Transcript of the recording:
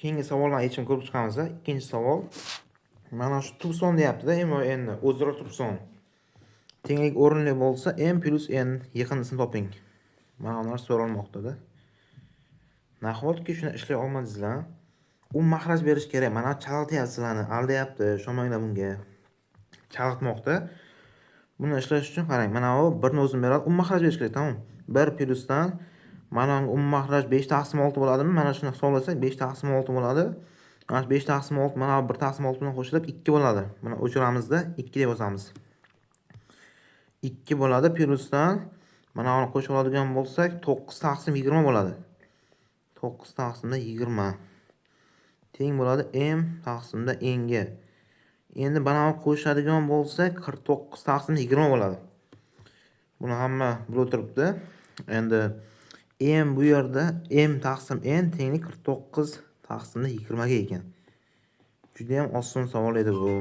Keyingi savollarni yechimini ko'rib chiqamiz. Ikkinchi savol. Mana shu tubson deyapti-da, m va n ni o'zaro tubson. Tenglik o'rinli bo'lsa, m plyus n yig'indisini toping. Mana bu narsa so'ralmoqda-da. Nahotki shuni ishlay olmadingizlar? U maxraj berish kerak. Mana chalg'ityapti sizlarni, aldayapti, ishonmanglar bunga. Chalg'itmoqda. Buni ishlash uchun qarang, mana bu birni o'zini beradi, u maxraj berish kerak, tamom. 1 plyusdan mana bu maxraj 5 taqsim 6 bo'ladimi? Mana shuni hisoblasak 5 taqsim 6 bo'ladi. Mana shu 5 taqsim 6 mana bu 1 taqsim 6 bilan qo'shilib 2 bo'ladi. Buni o'chiramizda 2 deb yozamiz. 2 bo'ladi plyusdan mana buni qo'shib oladigan bo'lsak 9 taqsim 20 bo'ladi. 9 taqsimda 20 teng bo'ladi m taqsimda n ga. Endi mana buni qo'shadigan bo'lsak 49 taqsim 20 bo'ladi. Buni hamma bilib o'tiribdi. Endi m bu yerda m taqsim n tenglik 49 taqsimda 20 ga ekan. Juda ham oson savol edi bu.